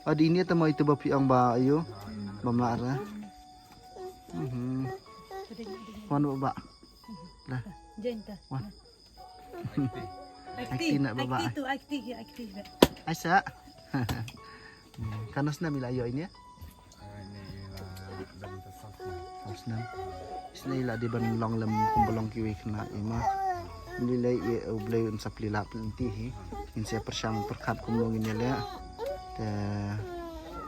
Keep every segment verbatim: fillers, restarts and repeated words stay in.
Adi ni tama itu ba phi ong ba ayo. Bam lah ra. Mhm. Wan ba ba. Lah. Jeng ta. Wan. Akti nak ba ba. Akti tu, akti ya, akti. Asa. Kan snem ila ayo ini ya. Snem. Snem ila di ban long lem kum ba long kiwi kena ima. Lilai ye u blei un sap lila penti hi. Ngin sia persyang perkhat kum long ini le. Te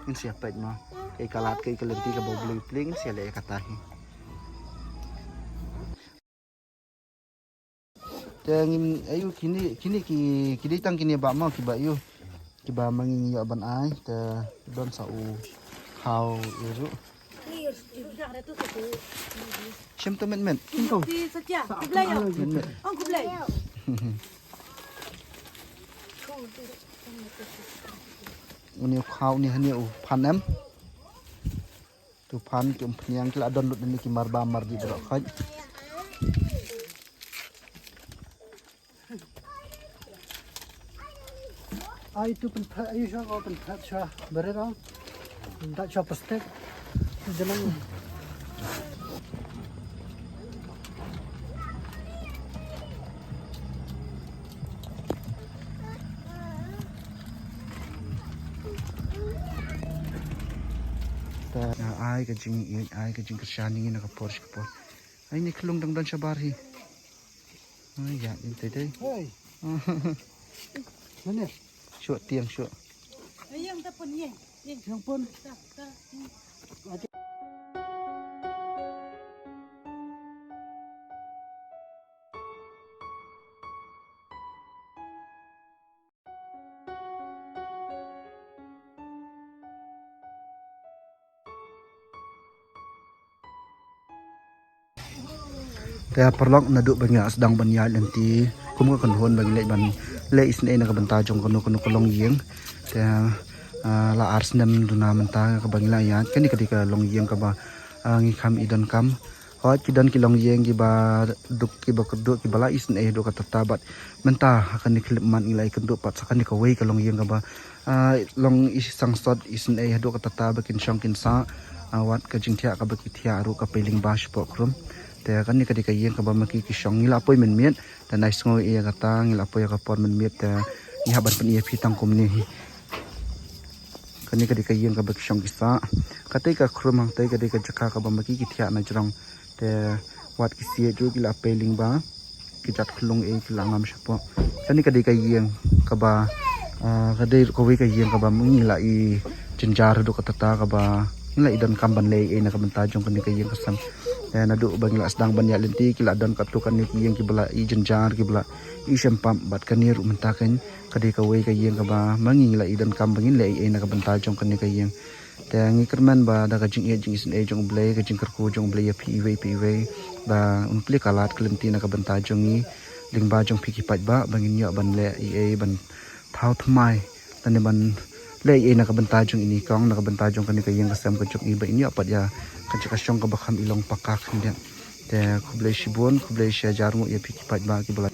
ngin sia pek ma. Kai kalat kai kalenti ka ba u blei pling sia le kata hi. Te ngin ayu kini kini ki kini tang kini ba ma ki ba ayu. Ki ba ma ngin ïa ban ai te don sa u khaw iru. Shim to met met. Tingko. Met met. Uni u khaw ni hani u phanem. Tu phan ki um phniang ki la don lut ni ki mar ba mar di bro khoi. Ai tu pen pha ai sha ko pen pha sha bare ra. Dak sha plastic. Jalan. Ta ai ka jing ai ka jing ka shani na ka por shi ka por. Ai ni klung dang don shabar hi. Ai ya ni te dei. Hei. Mana? Shuwa tiang shuwa. Yang ta pun ye. Yang pun. Te paralok naduh ba ngi la sdang ban ïaid lynti kum ka kynhun ba ngi leh ban leh isynei na ka bynta jong kano kano ka longïing. Te ah, la ar snem duna mynta kaba ngi la ïaid kane ka dei ka longïing kaba ah, ngi kham i donkam. Hooid ki don ki longïing kiba duk kiba kyrduh kiba la isynei haduh katta katta bad mynta ha kane ka khyllipmat ngi la ïakynduh pat sa kane kawei ka longïing kaba ah, long isangsot isynei haduh katta katta ba kin shong kin sah. Ah, wat ka jingthiah kaba ki thiah ruh ka pei lyngba shapoh khrum. Te kane ka dei ka ïing kaba ma ki ki shong ngi la poi mynmiet. Te nai sngew ïa kata ngi la poi ïa ka por mynmiet te ngi hap ban pyn-i ïa phi tang kumne hi. Kane ka dei ka ïing kaba ki shong ki sah. Katei ka khrum hangtei ka dei ka jaka kaba ma ki ki thiah na jrong. Te wat ki siej ruh ki la pei lyngba. Ki jat khlung ei ki la ngam shapoh. Kane ka dei ka ïing kaba ah, ka dei kawei ka ïing kaba ma ngi la i jynjar haduh katta katta kaba ngi la i donkam ban leh ei na ka bynta jong kane ka ïing ka sem. Te naduh ba ngi la sdang ban ïaid lynti ki la don katto katne ki ïing kiba la i jynjar kiba la i shempap bad kane ruh mynta kan ka dei kawei ka ïing kaba ma ngi la i donkam ba ngin leh ei ei na ka bynta jong kane ka ïing. Te ngi kyrmen ba da ka jingïeit jingisynei jong U Blei ka jingkyrkhu jong U Blei ïa phi iwei pa iwei ba un plie ka lad ka lynti na ka bynta jong ngi lyngba jong phi ki paidbah ba ngin ïoh ban leh ei ei ban thaw thymmai lane ban leh ei ei na ka bynta jong ini kong na ka bynta jong kane ka ïing ka sem ka jong i ba in ïoh pat ïa ka jaka shong kaba kham i long paka khyndiat. Te khublei shibun khublei shihajar nguh ïa phi ki paidbah kiba la.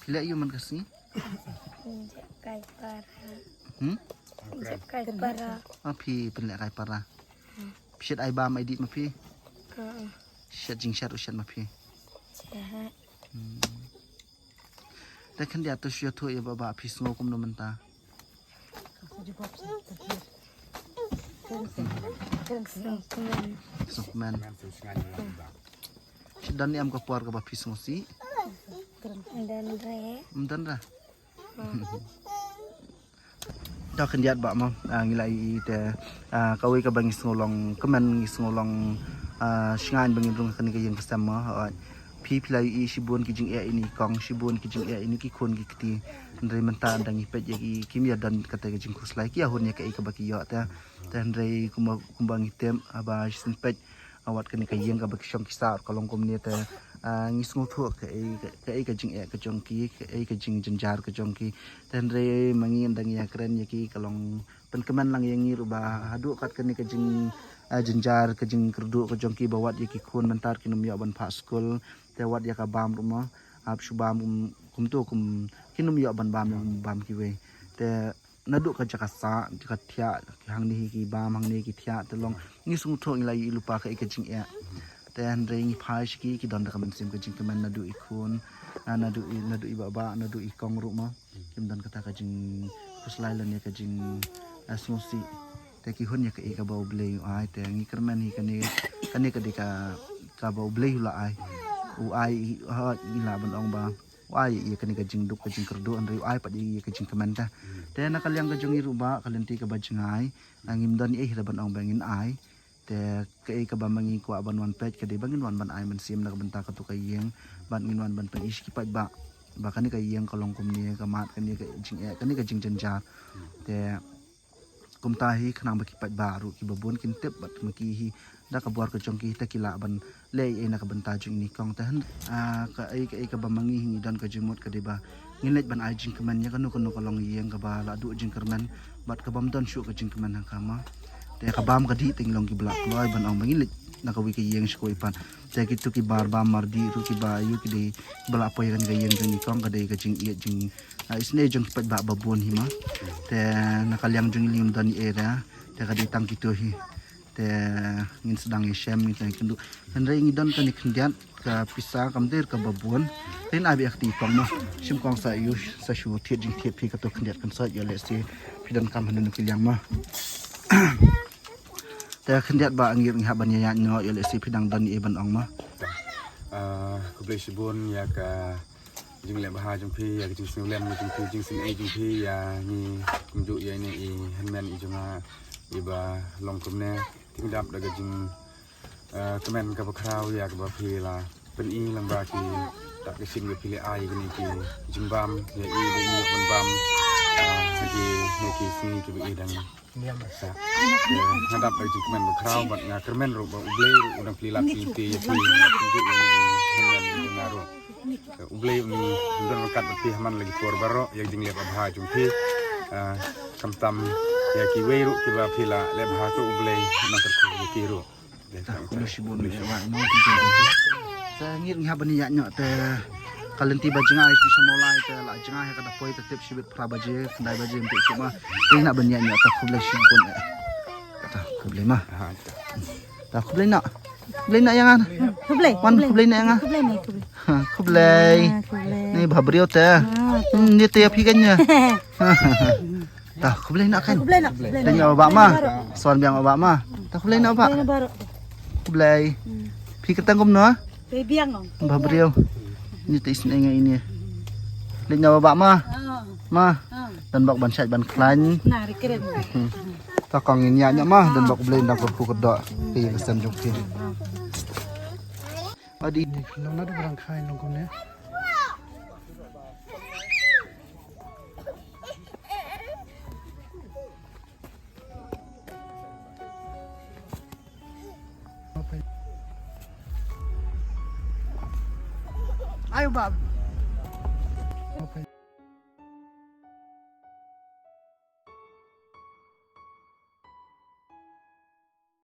Phi leh aïu man ka sngi? Pynlehkai para. Hmm? Pynlehkai para. Ah, phi pynlehkai para. Phi shet ai bam ai dih ma phi? Shet jingshet u shet ma phi? Shet. Hmm. Te khyndiat to shu ïathuh ïa ba ba phi sngew kumno mynta. Sngewkmen. Sngewkmen. Shu don ne em ka por kaba phi sngewsih? Ym don re. Ym don re. Da khyndiat ba mo, ah, ngi la ïohi te, ah, kawei kaba ngi sngew long kmen ngi sngew long, ah, shngaiñ ba ngin rung ha kane ka ïing ka sem mo. Ah, phi phi la ïohi shibun ki jingeh ïa ini kong shibun ki jingeh ïa ini ki khun ki kti. Hynrei mynta ynda ngi peit ïa ki kim ïa don kata ka jingkhuslai ki ïa hun ïa kaei kaba ki ïoh te. Te hynrei kumba kumba ngi tip haba shisien peit wat kane ka ïing kaba ki shong ki sah ka long kumne te, ah, ngi sngewthuh kaei kaei ka jingeh ka jong ki kaei ka jingjynjar ka jong ki. Te hynrei ma ngi ynda ngi ïakren ïa ki ka long pynkmen lang ïa ngi ruh ba haduh kat kane ka jing, eh, jynjar ka jingkyrduh ka jong ki ba wat ïa ki khun mynta kim ïoh ban phah skul, te wat ïa ka bam ruh mo, hap shu bam kum, kumto kum kim ïoh ban bam ïa bam kiwei. Te naduh ka jaka sah, jaka thiah, hangne hi ki bam, hangne ki thiah, te long ngi sngewthuh ngi la ïohi lypa kaei ka jingeh. Te hynrei ngi phai sha ki, ki don da ka mynsiem ka jingkmen naduh i khun, ah, naduh i, naduh i baba, naduh i kong ruh mo. Kim don kata ka jingkhuslai lane ka jing, ah, sngewsih. Te ki hun ïa kaei kaba U Blei u ai, te ngi kyrmen hi kane, kane ka dei ka, kaba U Blei u la ai. U ai, ha, ngi lah ban ong ba u ai ïa kane ka jingduk ka jingkyrduh, hynrei u ai pat ïa ka jingkmen te. Te na ka liang ka jong ngi ruh ba ka lynti kaba jngai, ngim don ei hi da ban ong ba ngin ai. Te kaei kaba ma ngi kwah ban wan peit ka dei ba ngin wan ban ai mynsiem na ka bynta katu ka ïing, bad ngin wan ban pyni sha ki paidbah ba kane ka ïing ka long kumne, ka mad kane ka jingeh, kane ka jingjynjar. Te kumta hi khnang ba ki paidbah ruh kiba bun kin tip bad ma ki hi da ka bor ka jong ki te ki lah ban leh ei na ka bynta jong i kong te. Hynrei, ah, kaei kaei kaba ma ngi hi ngi don ka jingmut ka dei ba ngin leit ban ai jingkmen ïa kano kano ka longïing kaba la duh jingkyrmen bad kabym don shuh ka jingkmen ha ka ma. Te ka bam ka dih te ngi long kiba la kloi ban ong ba ngin leit na kawei ka ïing sha kawei pat. Te kitu ki bar bam mar dih ruh kiba ïoh ki dei ba la poi ïa kane ka ïing jong i kong ka dei ka jingïeit jing, ah, isynei jong ki paidbah ba bun hi ma. Te na ka liang jong i lim don i area. Te ka dei tang kitu hi. Te ngin sdang ïa shem ngin sdang ïa kynduh. Hynrei ngi don kane khyndiat ka pisa kam dei kaba bun. Te ngin ai beit ïa kata i kong mo. Shim kong sa ïoh sa shu thied jingthied phi kato khyndiat kan sot ïa lehse phi donkam hano hano ki liang mo. Te khyndiat ba ngi ngi hap ban ïaid noh ïa lehse phi dang don ei ban ong mo. Ah, khublei shibun ïa ka jingleh bha jong phi, ïa ka jingsngewlem jong phi, jingsngewei jong phi ïa ngi kumjuh ïa ine i hynmen i jong nga iba long kumne. Te ngi dap da ka jing, eh, kmen kaba khraw ïa kaba phi la pyni lyngba kita ki sim ba phi la ai kine ki jingbam ïa i ba i ïoh ban bam, eh, ha ki, ha ki sngi kiba i dang Nga dap da ka jingkmen ba khraw bad nga kyrmen ruh ba U Blei ruh u dang plie lad plie ïa phi, nga kynduh ïa u hynmen ïa nga ruh. U Blei un don ryngkat bad phi ha man la ki por baroh ïa ka jingleh babha jong phi. Ah, khamtam ïa kiwei ruh kiba phi la leh bha, to U Blei un nang kyrkhu ïa ki ruh. Te khublei shibun ïa wei nong. Te ngin ngi hap ban ïaid noh te ka lynti ba jngai shu sha Mawlai te la jngai ha ka da poi te tip shibit phra baje, khyndai baje mynta shu ma. Te ngin hap ban ïaid noh te khublei shibun. Te khublei ma. Te khublei noh. Khublei noh ïa nga. Khublei. Wan khublei noh ïa nga. Khublei noh, khublei. Ha, khublei. Ah, khublei. Ni bha briew te. Ah, hmm, ni te ïa phi kan ïa. Ta khublei noh kan. Khublei noh, khublei noh. Leit noh baba ma. Son biang baba ma. Ta khublei noh baba. Khublei noh baroh. Khublei. Hmm. Phi kyrteng kumno? Phi biang noh. Bha briew. Ni te isynei nga ini. Leit noh baba ma. Ah. Ma. Ah. Don bok ban shait ban khlaiñ. Na ri kren. Hmm. Ta kong ngin ïaid noh ma. Don bok Blei nang kyrkhu kyrdoh. Phi ka sem jong phi. Adi. Nong na du barang khai nong kumne. Ayo bab.